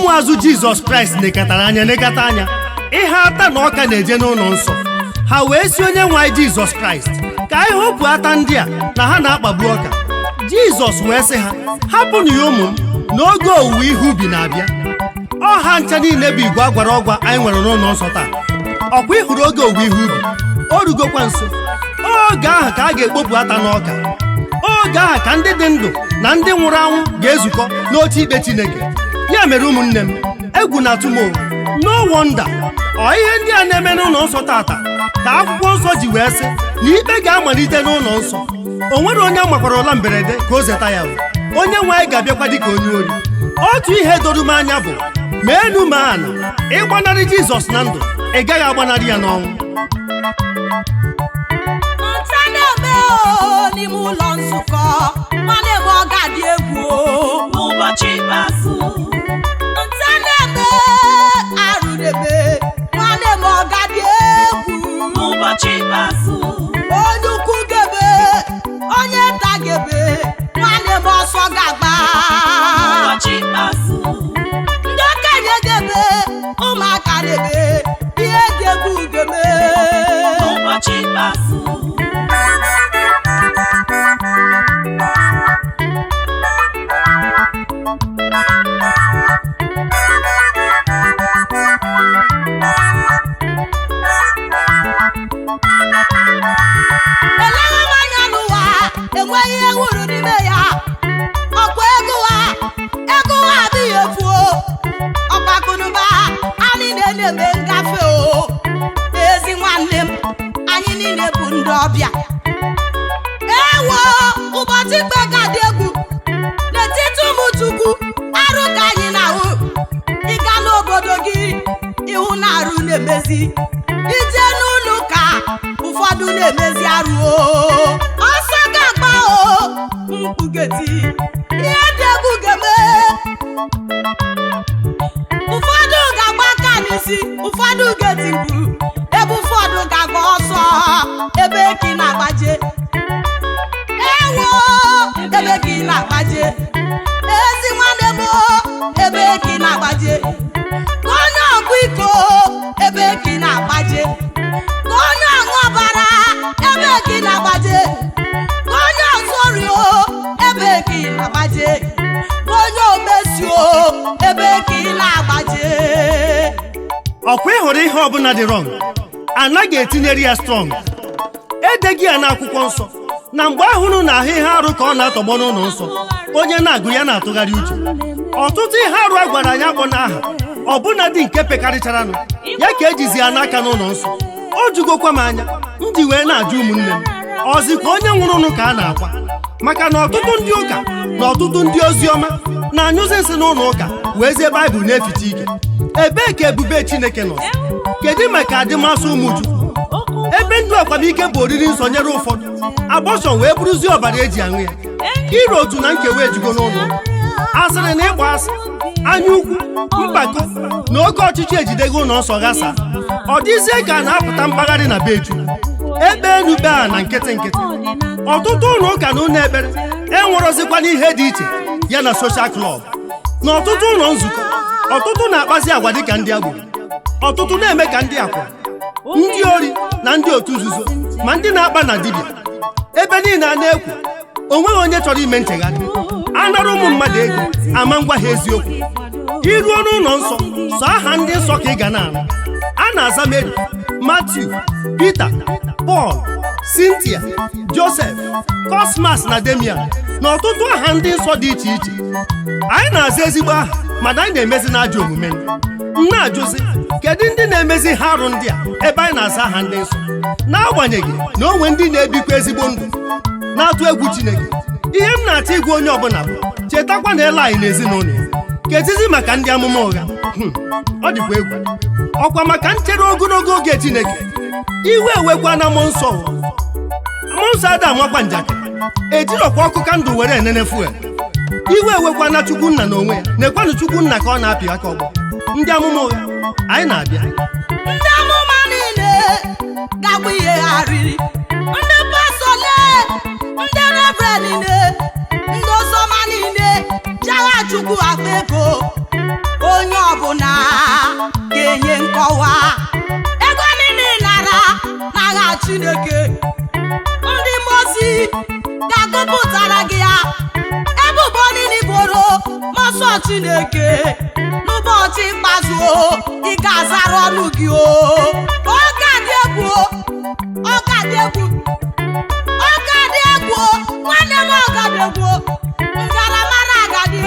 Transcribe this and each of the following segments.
Ụmụazụ Jizọs Kraịst nekatara anya nekata anya ihe ata na ọka na-eje n'ụlọ nsọ. Ha wee si onye nwe anyị Jizọs Kraịst, ka anyị hopụ ata ndị a na ha na-akpagbu ọka. Jizọs wee sị ha, hapụnụ ya ụmụ m, n'oge owuwe ihe ubi na-abịa. Ọha ncha niile bụ igwe agwara ọgwa anyị nwere n'ụlọ nsọ taa. Ọkwa ịhụrụ oge owuwe ihe ubi o rugokwa nso. Oge ahụ ka a ga-ekpopụ ata n'ọka. Oge ahụ ka ndị dị ndụ na ndị nwụrụ anwụ ga-ezukọ n'oche ikpe Chineke. Ya mere ụmụnne m, egwu na-atụ m o. No wonder ọ ihe ndị a na-eme n'ụlọ nsọ tata ka akwụkwọ nsọ ji wee sị na ikpe ga-amalite n'ụlọ nsọ. O nwere onye a makwara ụla mberede ka o zeta ya bụ onye nwe anyị ga-abịakwa dịka onye ori. Otu ihe doro m anya bụ ma enu ma ana, ịgbanarị Jizọs na ndụ, ị gaghị agbanarị ya n'ọnwụ. Nta na-eme o n'ime ụlọ nzukọ, nwanne m, ọ ga-adị egwu o. N'ụbọchị ikpeazụ. Nta na-eme, arụ na-eme, nwanne m, ọ ga-adị egwu. N'ụbọchị ikpeazụ. Onye ukwu gebe, onye nta gebe, nwanne m, ọsọ ga-agba. N'ụbọchị ikpeazụ. Ndị okenye gebe, ụmụaka na-eme ihe dị egwu gebe. N'ụbọchị ikpeazụ. Eleghị m anya n'ụwa, enweghị ihe wuru n'ime ya. Ọkwa ego ụwa, ego ụwa adịghị efu o. Ọkwa akụnụba anyị na-eme ngafe o. Ezi nwanne m, anyị niile bụ ndị ọbịa. Ewo, ụbọchị ikpe ga-adị egwu n'etiti ụmụ Chukwu. Arụ ka anyị na-ahụ. Ịga n'obodo gị, ihu na arụ na-emezi. Ije n'ụlọ ụka, ụfọdụ na-emezi arụ o. Ọsọ ga-agba o, mkpugeti ihe dị egwu ga-eme. Ụfọdụ ga-agba aka n'isi, ụfọdụ ga-eti mkpu, ebe ụfọdụ ga-agba ọsọ. Ebe ka ị na-agbaje? Ewo, ebe ka ị na-agbaje? Ezi nwanne m o, ebe ka ị na-agbaje? Ka onye ọgwụ iko, ebe ka ị na-agbaje? Ka onye ọṅụ ọbara, ebe ka ị na-agbaje? Ka onye ọzọri o, ebe ka ị na-agbaje? Ka onye omesi o, ebe ka ị na-agbaje? Ọkwa ịhụrụ ihe ọbụla dị wrong, anaghị etinyere ya strong. Edeghị ya n'akwụkwọ nsọ na mgbe ahụrụ na ahụ ihe arụ ka ọ na-atọgbọ n'ụlọ nsọ, onye na-agụ ya na-atụgharị uche. Ọtụtụ ihe arụ a gwara anyị akpọ n'aha, ọbụna dị nke pekarịcharanụ ya ka ejizi ya n'aka n'ụlọ nsọ. O jugokwa m anya m ji wee na-ajụ ụmụnne m, ọzikwa onye nwụrụnụ ka a na-akwa? Maka na ọtụtụ ndị ụka na ọtụtụ ndị ozi ọma na-anyụzi nsị n'ụlọ ụka wee zie Baịbụl na-eficha ike. Ebee ka ebube Chineke nọ? Kedu maka adịmasị ụmụ Chukwu? Ebe ndụ akwamike bụ oriri nsọ nyere ụfọdụ, abortion wee bụrụzie ọbara eji aṅụ ya. Iro otu na nkewa ejugo n'ụlọ ụka. Asịrị na ịgba asị, anya ukwu, mpako na oke ọchịchị ejidego ụlọ nsọ ghasa. Ọ dịzie ka a na-apụta mkpagharị na be Chukwu, ebe enu be a na nkịtị nkịtị. Ọtụtụ ụlọ ụka na ụlọ ekpere enwerozikwana ihe dị iche ya na social club. Na ọtụtụ ụlọ nzukọ, ọtụtụ na-akpazi agwa dịka ndị agboro, ọtụtụ na-eme ka ndị akwụna, ndị ori na ndị otu nzuzo, ma ndị na-akpa na dibịa. Ebe niile a na-ekwu o nweghị onye chọrọ ime nchegharị. Anara ụmụ mmadụ ego, ama ngwa ha eziokwu. Iruo n'ụlọ nsọ, sọ aha ndị nsọ ka ị ga na-anụ. A na-aza Mary, Matthew, Peter, Paul, Cynthia, Joseph, Cosmas na Damian na ọtụtụ aha ndị nsọ dị iche iche. Anyị na-aza ezigbo aha, mana anyị na-emezi n'ajọ omume. M na-ajụzi, kedu ndị na-emezi ha arụ ndị a ebe anyị na-aza aha ndị nsọ, n'agbanyeghị na onwe ndị na-ebikwa ezigbo ndụ na-atụ egwu Chineke? Ihe m na-achọ ịgwa onye ọbụla bụ, chetakwa na ele anyị na ezinụlọ ya. Kezizi maka ndị amụma ụgha? Ọ dịkwa egwu. Ọkwa maka nchere ogologo oge Chineke, iwe ewekwa na mmụọ nsọ. Mmụọ nsọ ada amakwa njakịrị, ejirọkwa ọkụ kandụl were enene fuel. Iwe ewekwa na Chukwu nna n'onwe ya. Nekwanụ Chukwu nna ka ọ na-apị aka ọgbọ ndị amụma ụgha. Anyị na-abịa. Ndị amụma niile ga-agba ihe ha riri, ndị pastọ, ndị reverend niile, ndị oziọma niile, jagha Chukwu akpa ego. Onye Chineke. Ndị mmụọ ozi ga-agụpụtara gị ya ebubo niile boro mmụọ nsọ Chineke. N'ụbọchị ikpeazụ o, ị ga-azara ọnụ gị o. Ọ ga-adị egwu o, ọ ga-adị egwu, ọ ga-adị egwu o. Nwanne m, ọ ga-adị egwu o. Ngaramara agadị,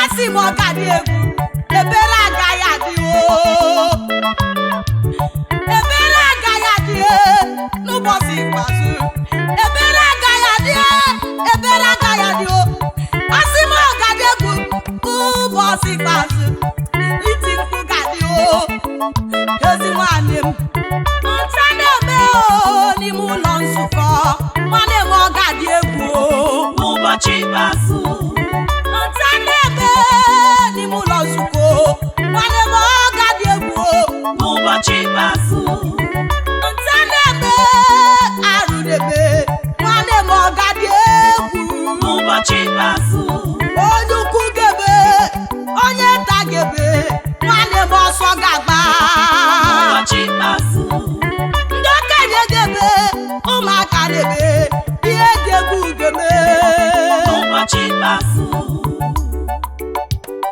asị m, ọ ga-adị egwu. Ebere agaghị adị o, ebere agaghị adị n'ụbọchị ikpeazụ. Ebere agaghị adị, ebere agaghị adị o. Asị m, ọ ga-adị egwu ụbọchị ikpeazụ. Iti mkpu ga-adị o. Ezi nwanne m, nta na-eme o n'ime ụlọ nzukọ. Nwanne m, ọ ga-adị egwu o. N'ụbọchị ikpeazụ. Nta na-eme n'ime ụlọ nzukọ. Nwanne m, ọ ga-adị egwu o. N'ụbọchị ikpeazụ. Nta na-eme, arụ na-eme. Nwanne m, ọ ga-adị egwu. N'ụbọchị ikpeazụ. Onye ukwu ga-ebe, onye nta ga-ebe. Nwanne m, ọsọ ga-agba. N'ụbọchị ikpeazụ. Ndị okenye ga-ebe, ụmụaka na-ebe. Ihe dị egwu ga-eme. N'ụbọchị ikpeazụ.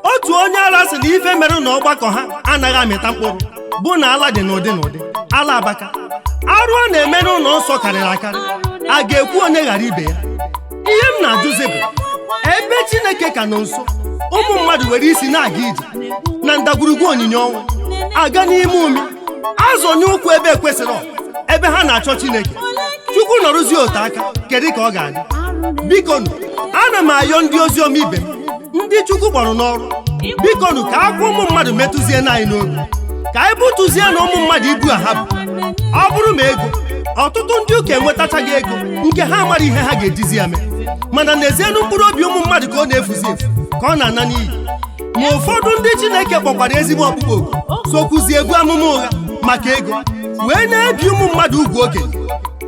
Otu onye ala sị na ife mere na ọgbakọ ha anaghị amịta mkpụrụ bụ na ala dị n'ụdị n'ụdị. Ala abaka arụ a na-eme n'ụlọ nsọ karịrị akarị. A ga-ekwu onye ghara ibe ya. Ihe m na-ajụzi bụ, ebe Chineke ka nọ nso, ụmụ mmadụ were isi na-aga ije na ndagwurugwu onyinye ọnwụ, aga n'ime umi, azọnye ụkwụ ebe ekwesịrị, ebe ha na-achọ Chineke, Chukwu nọrụzie otu aka, kedu ka ọ ga-adị? Bikonu, ana m ayọ ndị ozi ọma ibe m, ndị Chukwu kpọrọ n'ọrụ, bikonu, ka akwa ụmụ mmadụ metụzie anyị n'obi, ka anyị butụzie na ụmụ mmadụ ibu a ha bụ. Ọ bụrụ ma ego, ọtụtụ ndị ụka enwetachaghị ego nke ha amara ihe ha ga-ejizi ya mee, mana n'ezienụ, mkpụrụ obi ụmụ mmadụ ka ọ na-efuzi efu, ka ọ na-ana n'iyi. Ma ụfọdụ ndị Chineke kpọkwara ezigbo ọkpụkpọ oku sokwuzie ebu amụma ụgha maka ego wee na-ebi ụmụ mmadụ ugwu okenye.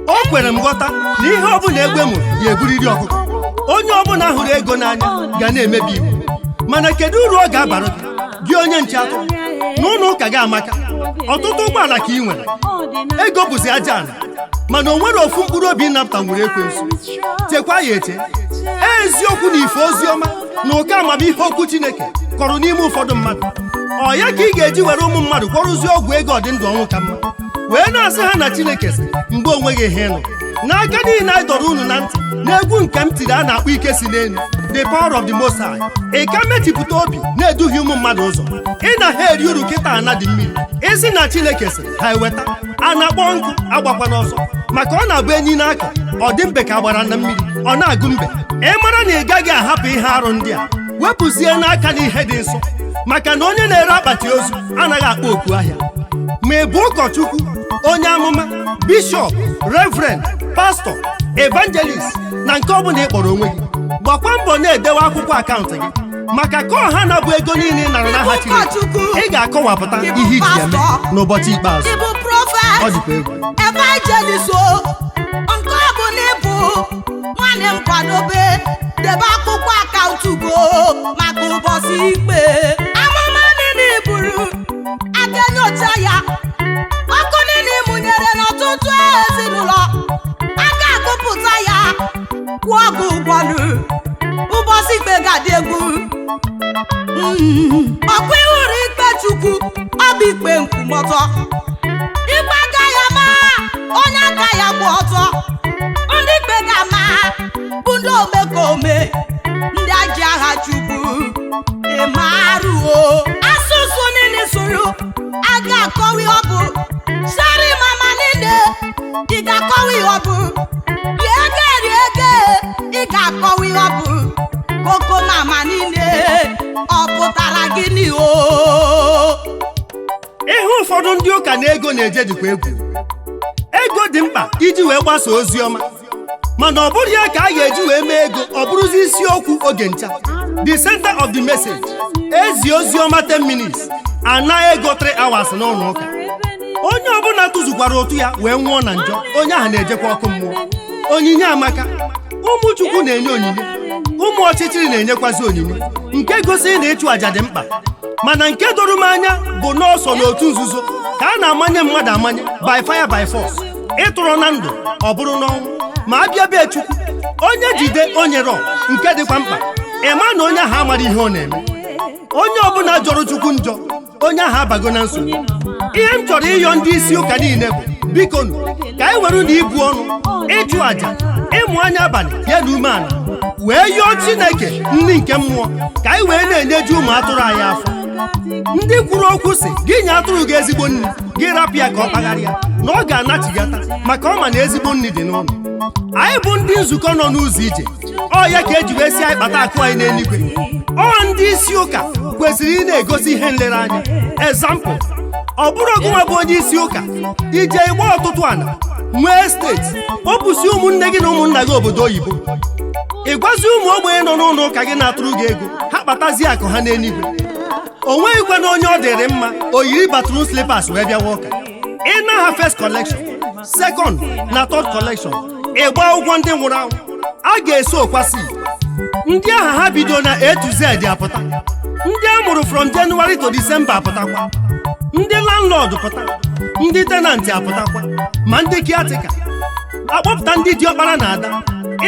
O kwere m ghọta na ihe ọbụla egbe mụrụ ya eburiri ọkụkọ. Onye ọbụla hụrụ ego n'anya ga na-emebi iwu, mana kedu uru ọ ga-abara gị, gị onye nche atụrụ na ụlọ ụka gị amaka, ọtụtụ ụgbọala ka ị nwere, ego bụzi aja ala, mana o nwere ofu mkpụrụ obi ịnapụta nwere ekwensu? Chekwa ya eche. Eziokwu na ife ozi ọma na ụka amamihe okwu Chineke kọrọ n'ime ụfọdụ mmadụ, ọ ya ka ị ga-eji were ụmụ mmadụ gwọrụzie ọgwụ ego ọdị ndụ ọnwụ ka mma, wee na-asị ha na Chineke sị, mgbe o nweghị ihe ịnụ n'aka niile anyị dọrọ unu na ntị n'egwu nke m tiri a na-akpọ Ike Si N'elu, The Power of the Most High. Ị ka mechipụta obi na-eduhie ụmụ mmadụ ụzọ ị na ha eri uru kịta ana dị mmiri isi na Chineke sị ha eweta a na-akpọ nkụ agbakwa n'ọsọ, maka ọ na-abụ enyi n'akọ ọ dị mbe ka agbara na mmiri ọ na-agụ mbe. Ị mara na ị gaghị ahapụ ihe arụ ndị a, wepụzie n'aka n'ihe dị nsọ, maka na onye na-ere akpati ozu anaghị akpọ oku ahịa. Ma ị bụ ụkọchukwu, onye amụma, bishọp, reverend, pastọ, evangelist, na nke ọbụla ị kpọrọ onwe gị, gbakwa mbọ na-edewe akwụkwọ akaụntụ gị, maka ka ọha na-abụ ego niile ị nara n'aha Chineke, ị ga-akọwapụta ihe iji ya mee n'ụbọchị ikpeazụ. Ịbụ prophet, Ọ dịkwa egwu. evangelist o, nke ọ bụ na ịbụ, nwanne m, kwadobe, debe akwụkwọ akaụntụ go maka ụbọchị ikpe. Amụma niile i buru, a ga-enyocha ya. Ọkụ niile ị mụnyere n'ọtụtụ ezinụlọ, a ga-agụpụta ya, kwụọ gị ụgwọlụ. Ụbọchị ikpe ga-adị egwu. Ọkwa ịhụrụ ikpe Chukwu, ọ bụ ikpe nkwụmọtọ. Ikpe agaghị ama onye aka ya gba ọtọ. Ndị ikpe ga-ama bụ ndị omekome, ndị aji aha Chukwu ịmaruo. Asụsụ niile sụrụ, a ga-akọwa ihe ọ bụ. Sari mama niile, ị ga-akọwa ihe ọ bụ. Rie ege, rie ege, ị ga-akọwa ihe ọ bụ. Koko mama niile, ọ pụtara gịnị o? Ihe ụfọdụ ndị ụka na ego na-eje dịkwa egwu. Ego dị mkpa iji wee gbasa ozi ọma, mana ọ bụrụ ya ka a ga-eji wee mee ego ọ bụrụzi isiokwu oge ncha, the center of the message. Ezi ozi ọma 10 minutes, ana ego 3 hours n'ụlọ ụka. Onye ọbụla tụzukwara ụtụ ya wee nwụọ na njọ, onye ahụ na-ejekwa ọkụ mmụọ. Onyinye amaka. Ụmụ Chukwu na-enye onyinye, ụmụ ọchịchịrị na-enyekwazi onyinye, nke gosiri na ịchụ àjà dị mkpa. Mana nke doro m anya bụ n'ọsọ n'otu nzuzo ka a na-amanye mmadụ amanye, by fire by force. Ịtụrụ na ndụ, ọ bụrụ n'ọnwụ, ma a bịa be Chukwu, onye jide onye rọ nke dịkwa mkpa. Ịma na onye ahụ amara ihe ọ na-eme. Onye ọbụla jọrọ Chukwu njọ, onye ahụ abago na nsogbu. Ihe m chọrọ ịyọ ndị isi ụka niile bụ, bikonu, ka anyị were na ibu ọnụ, ịchụ àjà, ịmụ anya abalị ya na umeala wee yọọ Chineke nri nke mmụọ, ka anyị wee na-enyeju ụmụ atụrụ anyị afọ. Ndị kwuru okwu si gị nye atụrụ gị ezigbo nri, gị rapụ ya ka ọ kpagharịa, na ọ ga-anachigata, maka ọ ma na ezigbo nri dị n'ụlọ. Anyị bụ ndị nzukọ nọ n'ụzọ ije, ọ ya ka eji wee si anyị kpata akụ anyị n'eluigwe. Ọ ndị isi ụka kwesịrị ị na-egosi ihe nlereanya, example. Ọ bụrụ ọgụnwa bụ onye isi ụka, ije ịgba ọtụtụ ala, nwee steeti, kpọpụsị ụmụnne gị na ụmụnna gị obodo oyibo, ị gwazi ụmụ ogbenye nọ n'ụlọ ụka gị na-atụrụ gị ego ha kpatazie akụ ha n'eluigwe. O nweghịkwa na onye ọ dịrị mma o yiri bathroom slippers wee bịawa ụka. Ị na ha first collection, second na third collection, ịgba ụgwọ ndị nwụrụ anwụ a ga-eso okwasị. Ndị aha ha bido na A to Z apụta, ndị a mụrụ from January to December apụtakwa, ndị landlord pụta, ndị tenant apụtakwa, ma ndị caretaker akpọpụta, ndị diọkpara na ada.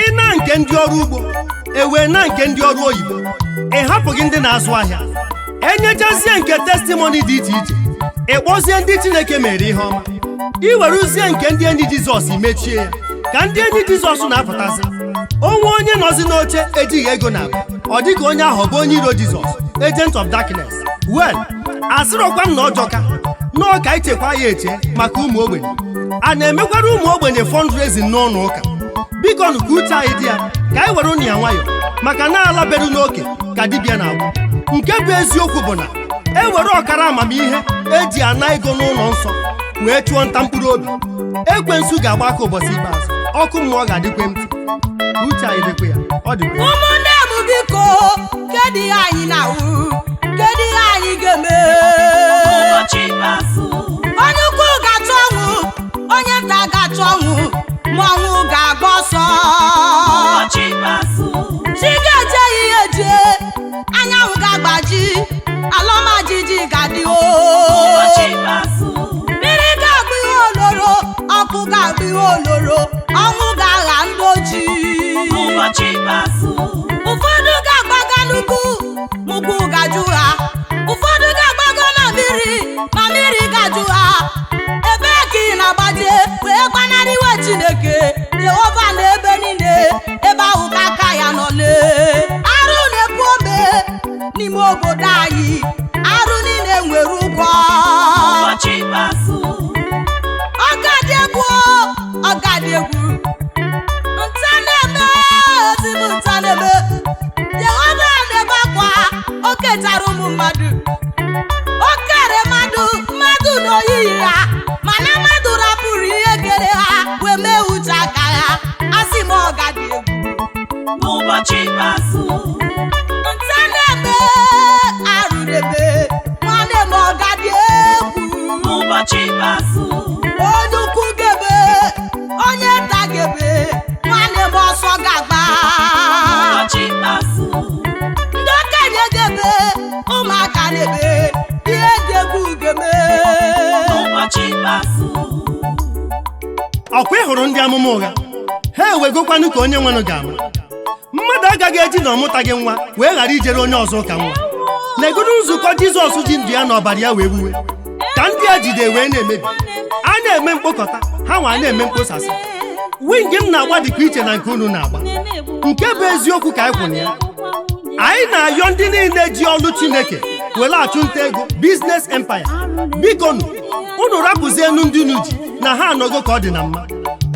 Ị na nke ndị ọrụ ugbo, ewee na nke ndị ọrụ oyibo, ị hapụghị ndị na-azụ ahịa. Enyechazie nke testimony dị iche iche, ị kpọzie ndị Chineke mere ihe ọma. Iweruzie nke ndị enyi Jizọs, mechie ya ka ndị enyi Jizọs na-apụtazi. Onwe onye nọzi n'oche ejighị ego na akpa, ọ dịka onye ahụ ọ bụ onye iro Jizọs, agent of darkness. Well, asịrọkwa m na ọjọka nọọ ka ichekwa ya eche maka ụmụ ogbenye. A na-emekwara ụmụ ogbenye fundraising n'ụlọ ụka. Biko nụ, ka uche anyị dị ya, ka anyị were ụnụ ya nwayọ, maka na ala beru n'oke ka dibịa na-agwụ. Nke bụ eziokwu bụ na e were ọkara amamihe eji ana ego n'ụlọ nsọ wee chụọ nta mkpụrụ obi, ekwensu ga-agba aka ụbọchị ikpeazụ, ọkụ mmụọ ga-adịkwe ntị. Uche anyị dịkwa ya, ọ dịkwa ya. Ụmụnne m, biko, kedu ihe anyị na-awụ? Kedu ihe anyị ga-eme? Ụbọchị ikpeazụ. Onye ukwu ga-achụ ọnwụ, onye nta ga-achụ ọnwụ, ma ọnwụ ga-agba ọsọ. Ụbọchị ikpeazụ. Chi ga-eje ihe jie, anyanwụ ga-agbaji, ala ọma jijiji ga-adị o. Ụbọchị ikpeazụ. Mmiri ga-agba ihe oloro, ọkụ ga-agba ihe oloro, ọnwụ ga-agha ndị ojii. Ụbọchị ikpeazụ. Ụfọdụ ga-agbaga n'ugwu, ma ugwu ga-ajụ ha. Ụfọdụ ga-agbago na mmiri, ma mmiri ga-ajụ ha. Ebee ka ị na-agbaje wee gbanarị iwe Chineke Jehova? Na ebe niile, ebe ahụ ka aka ya nọ. Lee, arụ na-epu ome n'ime obodo anyị. Arụ niile nwere ụgwọ. Ụbọchị ikpeazụ. Ọ ga-adị egwu, ọ ga-adị egwu. Nta na-eme ezigbo nta na-eme. Jehova na-ebe akwa. O kechara ụmụ mmadụ, o kere mmadụ, mmadụ n'oyiyi ya, mana mmadụ rapụrụ ihe kere ha wee mee uche aka ha. Asị m, ọ ga-adị egwu. N'ụbọchị ikpeazụ. Nta na-eme, arụ na-eme, nwanne m, ọ ga-adị egwu. N'ụbọchị ikpeazụ. Onye ukwu gebe, onye nta gebe, nwanne m, ọsọ ga-agba. Ụbọchị ikpeazụ. Ndị okenye gebe, ụmụaka na-ebe, ihe dị egwu gebe. N'ụbọchị ikpeazụ. Ọkwa ị hụrụ ndị amụma ụgha, ha ewegokwanụ ka onye nwenụ ga-ama. Mmadụ agaghị eji na ọmụtaghị nwa wee ghara ijere onye ọzọ ụka nwa. Legodu nzukọ Jizọs ji ndụ ya na ọbara ya wee wuwe, ka ndị a jide wee na-emebi. A na-eme mkpokọta ha nwa na-eme mkposasị. Wing m na-agba dịkwa iche na nke unu na-agba. Nke bụ eziokwu ka anyị kwụrụ ya. Anyị na-ayọ ndị niile ji ọlụ Chineke were achụ nta ego, business empire, bikonu, unu rapụzienu ndị unu ji na ha anọgo ka ọ dị na mma.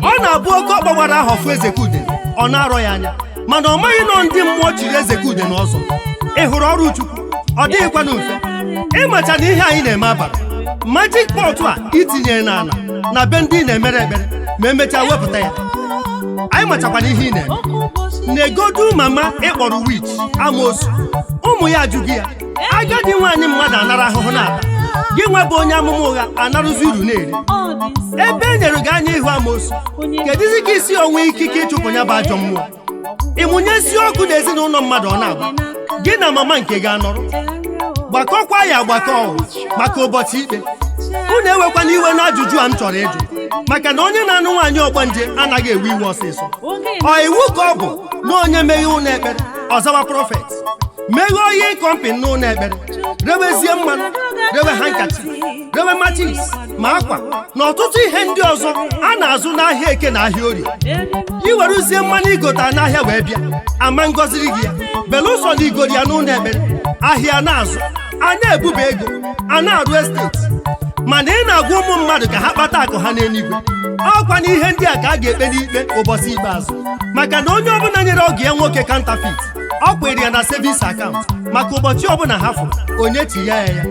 Ọ na-abụ oke ọkpọgbara ahọ fụ Ezekude, ọ na-arọ ya anya, mana ọ maghị nọ ndị mmụọ chiri Ezekude n'ọzọ. Ị hụrụ ọrụ Chukwu, ọ dịghịkwanụ mfe ịmacha na ihe anyị na-eme abalị. Magic pot a itinyere n'ala na be ndị ị na-emere ekpere, ma emechaa wepụta ya, anyị machakwana ihe ị na-eme. Negodu mama ịkpọrọ witch, amoosu, ụmụ ya ajụghị ya. Agadi nwaanyị mmadụ anara ahụhụ na-ata, gị nwa bụ onye amụma ụgha anarụzi uru na-eri. Ebe e nyere gị anya ịhụ amoosu, kedụzi ka isi onwe ikike ịchụpụ ya bụ ajọ mmụọ? Ịmụnyesi ọkụ na ezinụlọ mmadụ, ọ na-agba gị na mama nke gị anọrọ. Gbakọkwa ya agbakọ maka ụbọchị ikpe. Unu ewekwana iwe na ajụjụ a m chọrọ ịjụ, maka na onye na-anụ nwaanyị ọgbanje anaghị ewe iwe ọsịsọ. Ọ iwu ka ọ bụ na onye meghe ụlọ ekpere ọzawa prophet, meghee onye company n'ụlọ ekpere, rewezie mmanụ, rewe handkerchief, rewe matches, ma akwa na ọtụtụ ihe ndị ọzọ a na-azụ n'ahịa Eke na ahịa Orie. Iweruzie mmanụ igota n'ahịa wee bịa, ama ngọziri gị ya belụsọ na igori ya n'ụlọ ekpere. Ahịa na-azụ, a na-ebuba ego, a na-arụ estate, mana ị na-agwa ụmụ mmadụ ka ha kpata akụ ha n'eluigwe. Ọkwa na ihe ndị a ka a ga-ekpe n'ikpe ụbọchị ikpeazụ, maka na onye ọbụla nyere ọgụ ya nwoke counterfeit, ọ kwere ya na savings account maka ụbọchị ọbụla ha fụrụ onye tinye ya ya.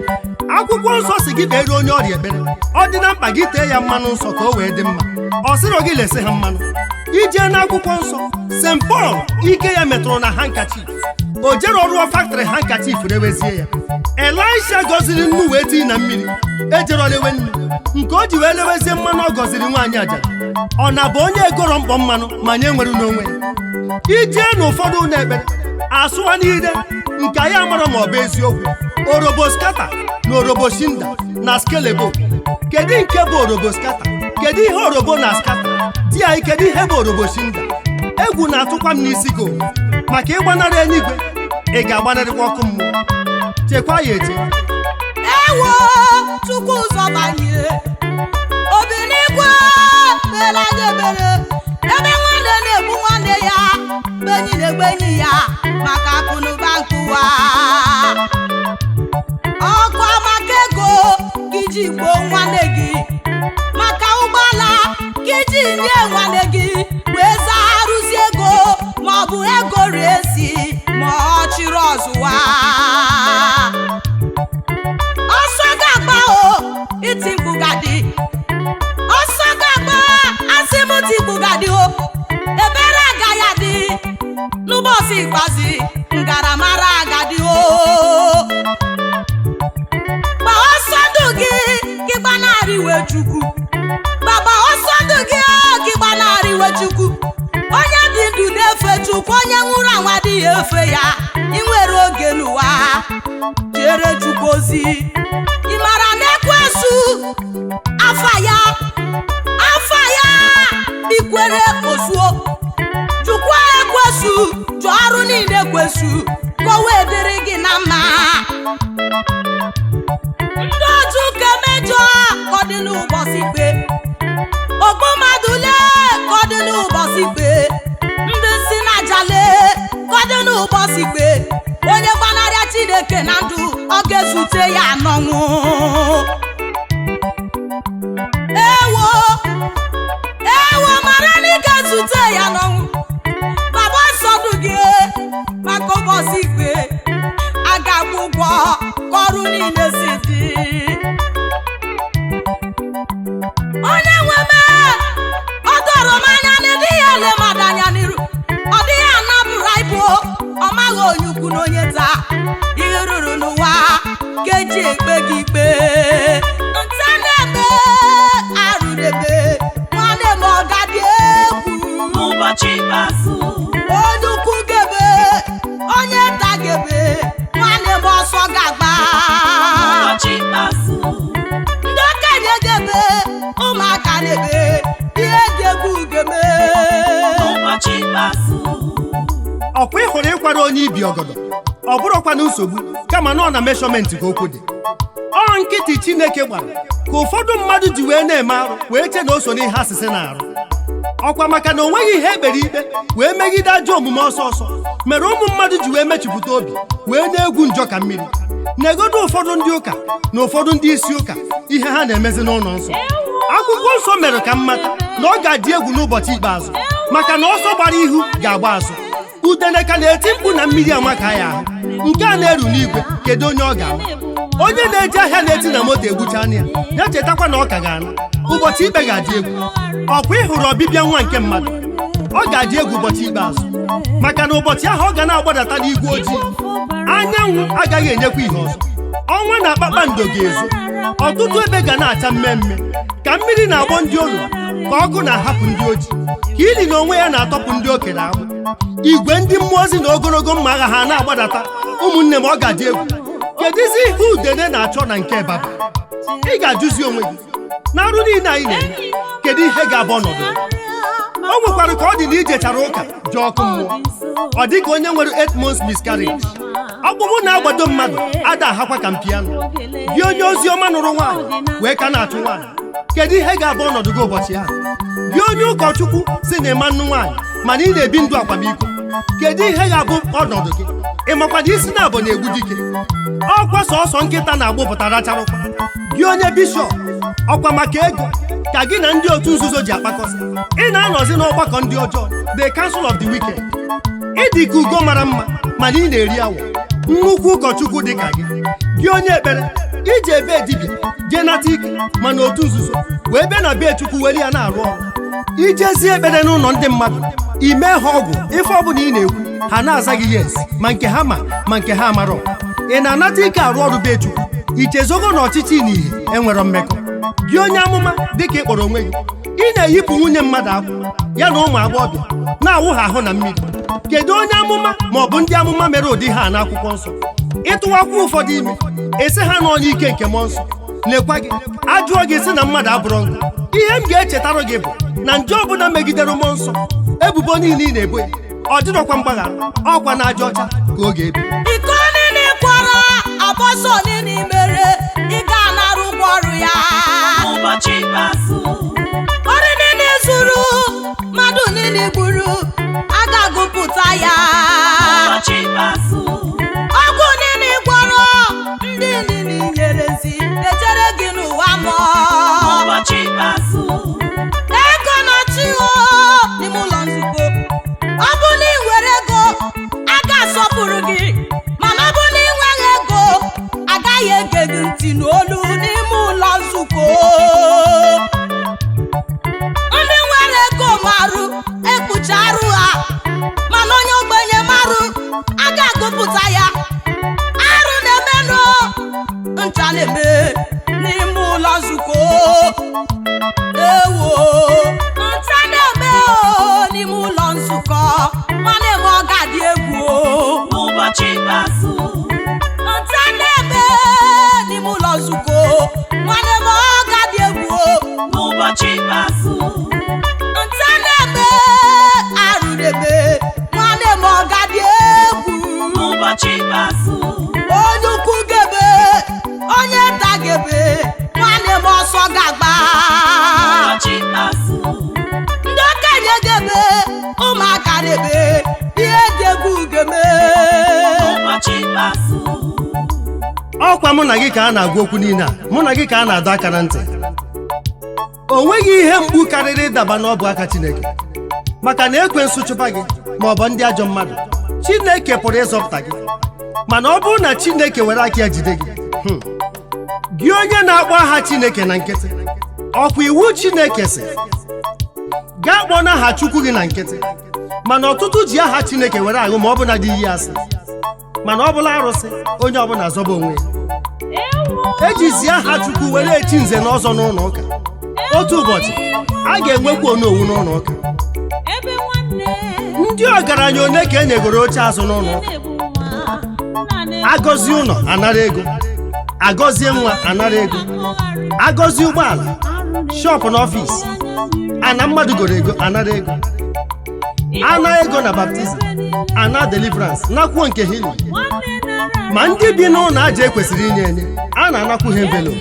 Akwụkwọ nsọ si gị kpere onye ọrịa ekpere, ọ dị na mkpa gị tee ya mmanụ nsọ ka o wee dị mma. Ọ sịrọ gị lesi ha mmanụ. Ijee n'akwụkwọ nsọ, St Paul ike ya metụrụ na handkerchief, o jere rụọ factory handkerchief rewezie ya. Elisha gọziri nnu wee tii na mmiri, ejero lewe nnu nke o ji wee lewezie mmanụ ọ gọziri nwaanyị ajadu. Ọ na bụ onye egoro mkpọ mmanụ ma nye nwere n'onwe ya. Ijee na ụfọdụ ụlọ ekpere, asụwa niile nke anyị amara ma ọ bụ eziokwu, orobo scatter na orobo shinda na skelebo. Kedu nke bụ orobo scatter? Kedu ihe orobo na scatter? Di anyị, kedu ihe bụ orobo shinda? Egwu na-atụkwa m n'isi go maka ịgbanarị eluigwe, ị ga-agbanarịkwa ọkụ mmụọ. Chekwa ya eche. Ewo, Chukwu ụzọ banye obi n'igwe mere anyị ebere, ebe nwanne na-egbu nwanne ya, enyi na-egbu enyi ya maka akụnụba nkụwa. Ọkwa maka ego ka iji gbuo nwanne gị, maka ụgbọala ka iji nye nwanne gị wee zaa arụzi ego, ma ọ bụ ego resi ma ọ chịrị ọzụwa. Ọsọ ga-agba o, iti mkpu ga-adị. Ọsọ ga-agba, asị m ti mkpu ga-adị o. Ebere agaghị adị n'ụbọchị ikpeazụ, ngaramara agadi o. Gba ọsọ ndụ gị ka ịgbanarị iwe Chukwu. Gbagba ọsọ ndụ gị ka ịgbanarị iwe Chukwu. Onye dị ndụ na-efe Chukwu, onye nwụrụ anwụ adịghị efe ya. Ị nwere oge n'ụwa, jere Chukwu ozi. Ị mara na ekwensu afa ya, afa ya ikwere osuo. Jụkwa ekwesu, jụọ ọrụ niile ekwesu ka o wee dịrị gị na mma. Ndị otu ka emejọ ka ọ dị n'ụbọchị ikpe, ogbu mmadụ lee ka ọ dị n'ụbọchị ikpe, ndị si na aja lee ka ọ dị n'ụbọchị ikpe. Onye gbanarịa Chineke na ndụ, ọ ga-ezute ya n'ọnwụ. Ewo, ewo, mara na ị ga-ezute ya n'ọnwụ. Baba, nsọdụ gị maka ụbọchị ikpe, a ga-akwụ ụgwọ ka ọrụ niile si dị. Onye nwe m, ọ dọrọ m anya na ịdịghị ele mmadụ anya n'iru, ọ dịghị anabụrụ ibu, ọ maghị onye ukwu na onye nta. Ihe ruru n'ụwa ka eji ekpe gị ikpe. Nta na-eme arụ na-eme nwanne m, ọ ga-adị egwu. N'ụbọchị ikpeazụ. Onye ukwu gebe, onye nta gebe, nwanne m, ọsọ ga-agba. N'ụbọchị ikpeazụ. Ndị okenye gebe, ụmụaka na-ebe, ihe dị egwu gebe. N'ụbọchị ikpeazụ. Ọkwa ị hụrụ ịkwara onye ibi ọgọdọ, ọ bụrụkwa na nsogbu, kama na ọ na measurement ka okwu dị. Ọ nkịtị Chineke gbara ka ụfọdụ mmadụ ji wee na-eme arụ, wee che na o so n'ihe asịsị na-arụ. Ọkwa maka na o nweghị ihe ekpere ikpe wee megide ajọ omume ọsọ ọsọ mere ụmụ mmadụ ji wee mechipụta obi wee na-egwu njọ ka mmiri. Na-egodo ụfọdụ ndị ụka na ụfọdụ ndị isi ụka ihe ha na-emezi n'ụlọ nsọ. Akwụkwọ nsọ mere ka m mata na ọ ga-adị egwu n'ụbọchị ikpeazụ, maka na ọsọ gbara ihu ga-agba azụ. Udene ka na-eti mkpu na mmiri amaka ya ahụ nke a na-eru n'igwe. Kedu onye ọ ga-ama? Onye na-eje ahịa na-eti na moto egbucha anya ya, ya chetakwa na ọ ka ga-ana. Ụbọchị ikpe ga-adị egwu. Ọkwa ị hụrụ ọbịbịa nwa nke mmadụ, ọ ga-adị egwu ụbọchị ikpeazụ, maka na ụbọchị ahụ ọ ga na-agbadata n'igwe ojii. Anyanwụ agaghị enyekwa ihe ọzọ, ọnwa na kpakpando ga-ezo, ọtụtụ ebe ga na-acha mmemme ka mmiri na-agbọ ndị olulu, ka ọkụ na-ahapụ ndị ojii, ka ili na onwe ya na-atọpụ ndị okere agbụ. Igwe ndị mmụọ ozi na ogologo mma agha ha na-agbadata. Ụmụnne m, ọ ga-adị egwu. Kedụzi ihe udene na-achọ na nke baba? Ị ga-ajụzi onwe gị na arụ niile anyị na-eme, kedu ihe ga-abụ ọnọdụ gị? O nwekwara ka ọ dị na ijechara ụka jee ọkụ mmụọ, ọ dị ka onye nwere 8 months miscarriage. Ọkpụkpụ na-agbado mmadụ ada ahakwa ka mpianụ. Gị onye ozi ọma nụrụ nwaanyị wee ka na-achụ nwaanyị, kedu ihe ga-abụ ọnọdụ gị ụbọchị ahụ? Gị onye ụkọchukwu si na ịma nnu nwaanyị, mana ị na-ebi ndụ akwamiko, kedu ihe ga-abụ ọnọdụ gị? Ị makwa na isi na-abụ na-egbu dike? Ọkwa sọsọ nkịta na-agbụpụta racharụkwa. Gị onye bishọp, ọkwa maka ego ka gị na ndị otu nzuzo ji akpakọsị. Ị na-anọzi n'ọgbakọ ndị ọjọọ, the council of the wicked. Ị dị ka ugo mara mma, mana ị na-eri awọ. Nnukwu ụkọchukwu dị ka gị, gị onye ekpere, iji ebe dibịa jee nata ike, mana otu nzuzo wee bịa na be Chukwu were ya na-arụ ọrụ. Ijezie ekpere n'ụlọ ndị mmadụ, ime ha ọgwụ, ife ọbụla ị na-ekwu, ha na-aza gị yes, ma nke ha ma, ma nke ha amarọ. Ị na-anata ike arụ ọrụ be Chukwu, ichezogo na ọchịchị na ihe enwero mmekọ. Gị onye amụma, dịka ị kpọrọ onwe gị, ị na-eyipụ nwunye mmadụ akwa ya na ụmụ agbọghọbịa na-awụ ha ahụ na mmiri. Kedu onye amụma ma ọ bụ ndị amụma mere ụdị ha n'akwụkwọ nsọ? Ịtụwakwa ụfọdụ ime, esi ha nọ n'ike nke mmụọ nsọ. Lekwa gị, ajụọ gị sị na mmadụ abụrụ nkụ. Ihe m ga-echetara gị bụ na nje ọbụla megidere mmụọ nsọ, ebubo niile ị na-ebo ya, ọ dịrọkwa mgbaghara, ọkwa na aja ọcha ka ọ ga-ebi. Iko niile kwara abọsọ niile mere, ị ga-anara ụgwọ ọrụ ya. Ụbọchị ikpeazụ. Ọrụ niile zuru, mmadụ niile gburu, a ga-agụpụta ya. Ụbọchị ikpeazụ. Ọgwụ niile gwọrọ, ndị niile nyere nzi echere gị n'ụwa mmụọ. Ụbọchị ikpeazụ. Ego na-achị o n'ime ụlọ nzukọ. Ọ bụ na ị nwere ego, a ga-asọpụrụ gị, mana ọ bụ na ị nweghị ego, agaghị ege gị ntị n'olu n'ime ụlọ nzukọ. Ndị nwere ego marụ ekpuchi arụ ha, mana onye ogbenye marụ, a ga-agụpụta ya. Arụ na-emenụ, ncha na-eme n'ime ụlọ nzukọ. Ewo, ncha na-eme o n'ime ụlọ nzukọ. Nwanne m, ọ ga-adị egwu o. Ụbọchị ikpeazụ. Ncha na-eme n'ime ụlọ nzukọ. Nwanne m, ọ ga-adị egwu o. N'ụbọchị ikpeazụ. Ncha na-eme, arụ na-eme. Nwanne m, ọ ga-adị egwu. N'ụbọchị ikpeazụ. Onye ukwu gebe, onye nta gebe. Nwanne m, ọsọ ga-agba. Ụbọchị ikpeazụ. Ndị okenye gebe, ụmụaka na-ebe. Ihe dị egwu geme. Ụbọchị ikpeazụ. Ọkwa mụ na gị ka a na-agwa okwu niile a, mụ na gị ka a na-adọ aka na ntị. O nweghị ihe mgbu karịrị ịdaba n'ọbụ aka Chineke, maka na ekwensu chụba gị ma ọ bụ ndị ajọ mmadụ, Chineke pụrụ ịzọpụta gị. Mana ọ bụrụ na Chineke were aka ya jide gị, gị onye na-akpọ aha Chineke na nkịtị, ọkwa iwu Chineke si gaa kpọọ n'aha Chukwu gị na nkịtị. Mana ọtụtụ ji aha Chineke were aṅụ ma ọ bụ na dị iyi asị, mana ọ bụla arụsị, onye ọbụla azọba onwe ya. Ejizi aha Chukwu were echi nze na ọzọ n'ụlọ ụka. Otu ụbọchị, a ga-enwekwa onowu n'ụlọ ụka. Ndị ọgaranya one ka e nyegoro oche azụ n'ụlọ ụka? Agọzie ụlọ, anara ego. Agọzie nwa, anara ego. Agọzie ụgbọala, shop na office, ana mmadụ goro ego, anara ego. Ana ego na baptism, ana deliverance, nakwuo nke healing. Ma ndị bi n'ụlọ aja ekwesịrị inye enye, a na-anakwu ha envelope.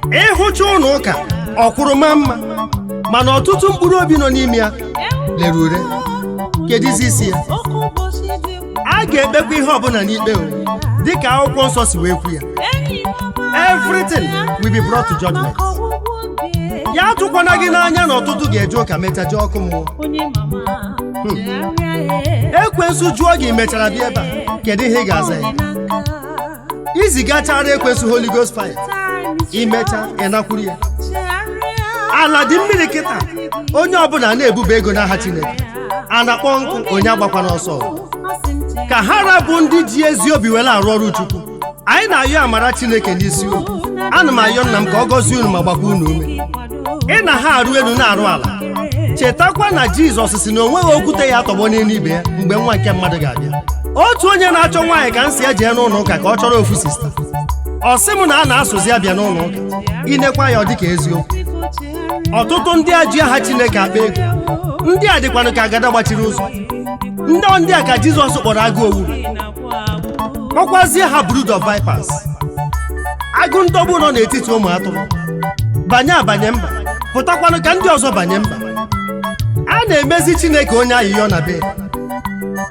Ịhụcha ụlọ ụka, ọkwụrụ ma mma, mana ọtụtụ mkpụrụ obi nọ n'ime ya lere ure. Kedụzi isi ya? A ga-ekpekwa ihe ọbụla n'ikpe o, dịka akwụkwọ nsọ si wee kwu ya. Everything will be brought to judgment. Ya atụkwana gị n'anya na ọtụtụ ga-eje ụka mecha jee ọkụ mmụọ. Ekwensu jụọ gị, mechara bịa ebe a, kedu ihe ị ga-aza ya? Izigachara ekwensu Holy Ghost fire, imecha ịnakwuru ya. Ala dị mmiri kịta, onye ọbụla na-ebuba ego n'aha Chineke. A na-akpọ nkụ, onye agbakwana ọsọ. Ka ha rabụ ndị ji ezi obi were arụ ọrụ Chukwu. Anyị na-ayọ amara Chineke n'isi unu. Ana m ayọ nna m ka ọ gọzie unu ma gbakwa unu ume. Ị na ha arụ elu na-arụ ala, chetakwa na Jizọs si na o nweghị okwute ya atọgbọ n'elu ibe ya mgbe nwa nke mmadụ ga-abịa. Otu onye na-achọ nwaanyị ka m si eje n'ụlọ ụka ka ọ chọrọ ofu sister. Ọ sị m na a na-asụzi abịa n'ụlọ ụka. Inekwa ya, ọ dịka eziokwu. Ọtụtụ ndị a ji aha Chineke akpa ego, ndị a dịkwanụ ka agada gbachiri ụzọ. Ndị a ka Jizọs kpọrọ agụ owu, kpọkwazie ha brood of vipers, agụ ndọgbu nọ n'etiti ụmụ atụrụ. Banye abanye mba, pụtakwanụ ka ndị ọzọ banye mba. A na-emezi Chineke onye ayịyọ na be ya.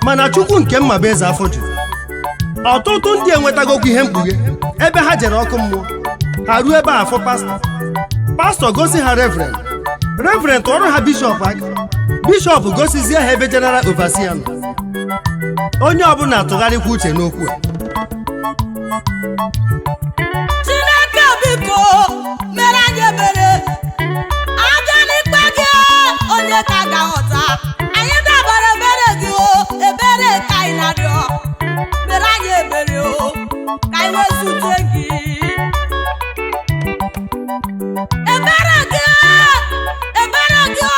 Mana Chukwu nke mma bụ eze afọ juru. Ọtụtụ ndị enwetagokwa ihe mkpughe ebe ha jere ọkụ mmụọ. Ha ruo ebe a, afọ pastọ, pastọ gosi ha reverend, reverend tụọrọ ha bishọp aka, bishọp gosizie ha ebe general overseer nọ. Onye ọbụla tụgharịkwa uche n'okwu a. Chineke, biko mere anyị ebere. Abịa n'ikpe gị, onye ka ga-aghọta? Anyị dabara ebere gị o, ebere ka anyị na-arịọ. Mere anyị ebere o, ka anyị wee zute gị. Ebere gị, ebere gị o,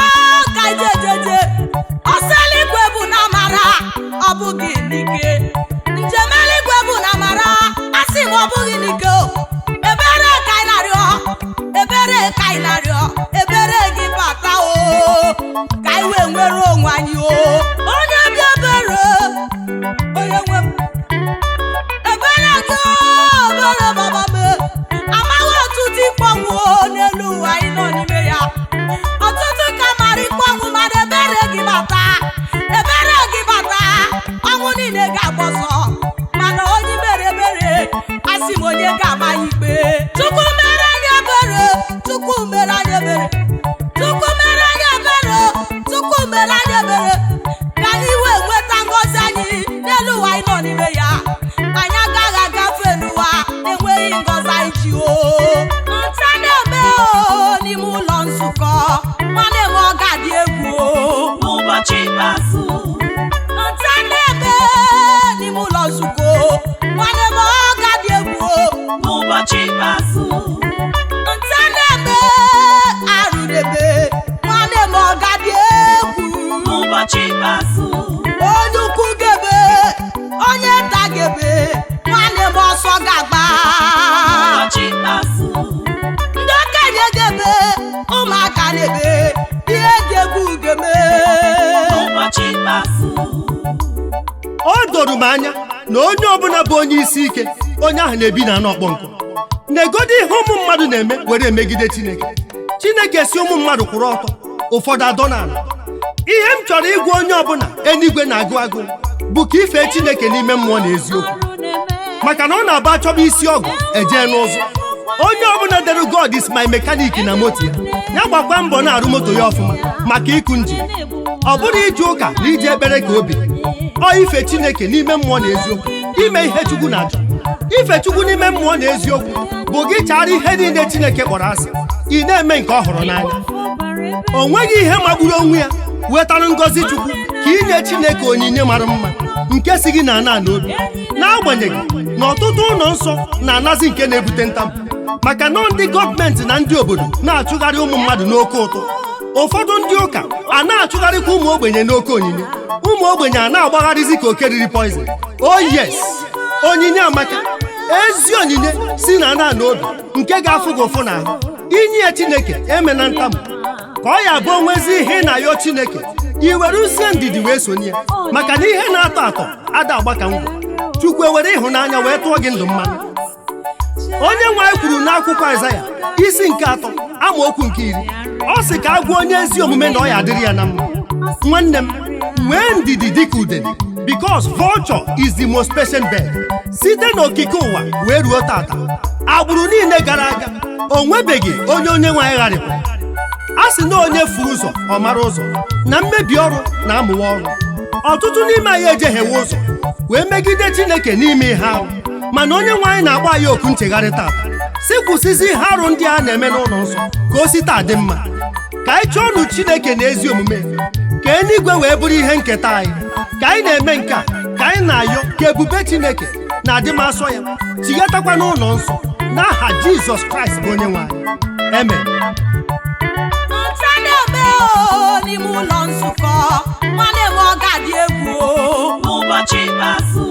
ka anyị jejeje. Ọsọ eluigwe bụ na amara, ọ bụghị n'ike. Njem eluigwe bụ na amara, asị m, ọ bụghị n'ike o. Ebere ka anyị na-arịọ, ebere ka anyị na-arịọ, ebere gị bata o, ka anyị wee nwere onwe anyị o. Onye bịa ebere, onye nwe m, ebere gị o, ebere baba m. Amaghị ọtụtụ ikpe ọnwụ o n'elu ụwa anyị nọ n'ime ya. Ọtụtụ ka mara ikpe ọnwụ, mana ebere gị bata, ebere gị bata, ọnwụ niile ga-agba ọsọ. Mana onye mere ebere, asị m, onye ga-ama ya ikpe? Chukwu mere anyị ebere, Chukwu mere anyị ebere, Chukwu mere anyị ebere, Chukwu mere anyị ebere, ka anyị wee nweta ngọzi anyị n'elu ụwa anyị nọ n'ime ya. Anyị agaghị agafe n'ụwa na-enweghị ngọzi anyị ji o. Nta na-eme o n'ime ụlọ nzukọ, nwanne m, ọ ga-adị egwu o. N'ụbọchị ikpeazụ. Nta na-eme n'ime ụlọ nzukọ, nwanne m, ọ ga-adị egwu o. N'ụbọchị ikpeazụ. Nta na-eme, arụ na-eme, nwanne m, ọ ga-adị egwu. N'ụbọchị ikpeazụ. Onye ukwu ga-ebe, onye nta ga-ebe, nwanne m, ọsọ ga-agba. N'ụbọchị ikpeazụ. Ndị okenye ga-ebe, ụmụaka na-ebe, ihe dị egwu ga-eme. N'ụbọchị ikpeazụ. O doro m anya na onye ọbụla bụ onye isi ike, onye ahụ na-ebi na anụ ọkpọ nkụ na-egodi ihe ụmụ mmadụ na-eme were emegide Chineke. Chineke si ụmụ mmadụ kwụrụ ọtọ, ụfọdụ adọ n'ala. Ihe m chọrọ ịgwa onye ọbụla eluigwe na-agụ agụ bụ ka ifee Chineke n'ime mmụọ na eziokwu, maka na ọ na-aba achọba isi ọgụ ejee n'ụzọ. Onye ọbụla dere "God is my mechanic" na moto ya, ya gbakwa mbọ na-arụ moto ya ọfụma maka ịkụ njin. Ọ bụrụ ije ụka na ije ekpere ka obi ọ ife Chineke n'ime mmụọ na eziokwu, ime ihe Chukwu na-achọ. Ife Chukwu n'ime mmụọ na eziokwu bụ gị chara ihe niile Chineke kpọrọ asị, ị na-eme nke ọ hụrụ n'anya. O nweghị ihe magburu onwe ya wetara ngọzi Chukwu ka inye Chineke onyinye mara mma nke si gị na ana n'obi. N'agbanyeghị na ọtụtụ ụlọ nsọ na-anazi nke na-ebute ntamu, maka na ndị gọọmenti na ndị obodo na-achụgharị ụmụ mmadụ n'oke ụtụ. Ụfọdụ ndị ụka a na-achụgharịkwa ụmụ ogbenye n'oke onyinye. Ụmụ ogbenye a na-agbagharịzi ka oke riri poison. Oh yes, onyinye amaka. Ezi onyinye si na ana n'obi nke ga-afụ gị ụfụ n'ahụ inye ya Chineke, emena ntamu, ka ọ ya bụ onwezi ihe ị na-ayọ Chineke, i were usie ndidi wee sonye ya, maka na ihe na-atọ atọ ada agba ka ngwọ. Chukwu ewere ịhụnanya wee tụọ gị ndụ mmanụ. Onye nwe anyị kwuru n'akwụkwọ Aịzaya isi nke 3 amaokwu nke 10, ọ sị ka a gwa onye ezi omume na ọ ya adịrị ya na mma. Nwanne m, nwee ndidi dịka udene, because vulture is the most patient bird. Site n'okike ụwa wee ruo tata, agbụrụ niile gara aga, o nwebeghị onye onye nwe anyị gharịpụrụ. A sị na onye fu ụzọ ọ mara ụzọ na mmebi ọrụ na-amụwa ọrụ. Ọtụtụ n'ime anyị ejeghewe ụzọ wee megide Chineke n'ime ihe ahụ, mana onye nwe anyị na-agba anyị oku nchegharị tata, si kwụsịzi ihe arụ ndị a na-eme n'ụlọ nsọ, ka o si taa dị mma. Ka anyị chọọ nụ Chineke na ezi omume, ka eluigwe wee bụrụ ihe nketa anyị. Ka anyị na-eme nke a, ka anyị na-ayọ ka ebube Chineke na-adị m asọ ya chighatakwa n'ụlọ nsọ, n'aha Jizọs Kraịst bụ onye nwe anyị, amen. Nta na-eme o. n'ime ụlọ nzukọ. Nwanne m, ọ ga-adị egwu o. N'ụbọchị ikpeazụ.